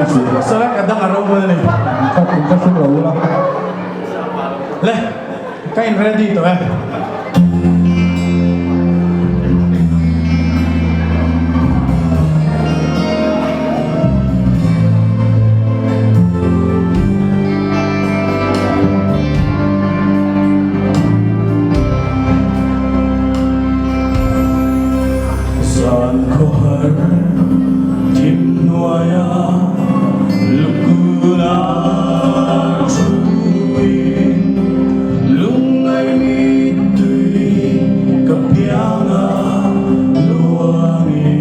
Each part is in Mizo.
thung si. Saw ka dang a ro hmel a ni. Ka in ka hrung lo ula. Le, ka in ready tawh e. Zan khawhar thim hnuaia lukuna thuin lungngai mittui ka pianga luangin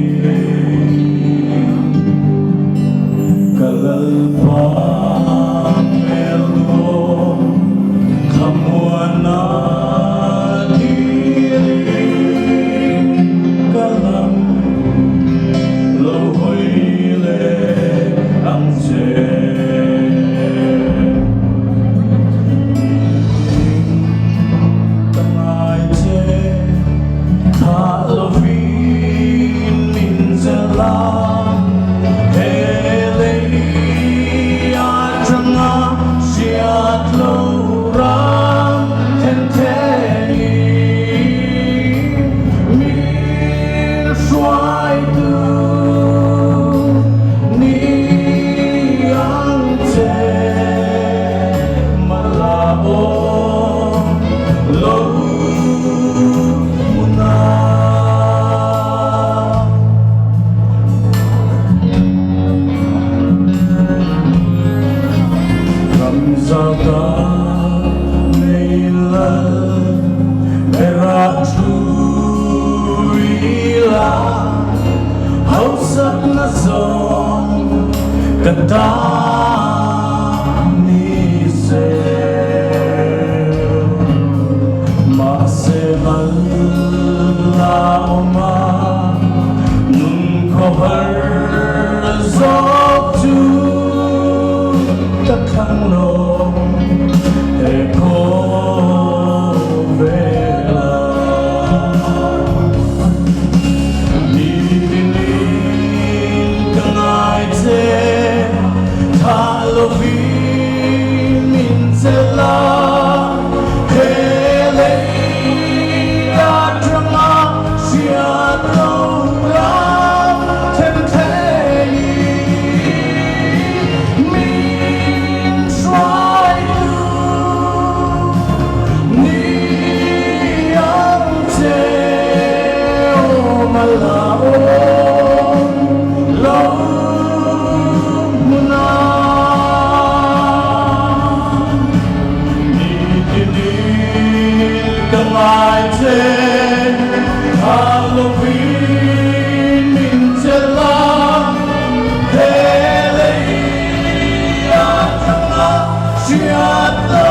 ka lalpa hmel duhawm thlamuanna Thilin ka lam lo hawi leh ang che. Nitin ka ngai che, thah lovin min zel a, he lei atanga hriat lo ram then Min hruaitu ni ang che mala aw lo hmuna. Ramzada nei lal berah thui la hausakna zawng ka ta ni se mahse mal la awm a nun khawhar zawk chu ka thlang lo he khawvela. Nitinin ka ngai che, thah lovin min chelh a, he lei atanga hriat lo ram then thlengin min hruai tu ni ang che awm a la awm lo hmun a. Nitinin ka ngai che, tha lovin min chelh a, he lei atanga hriat lo.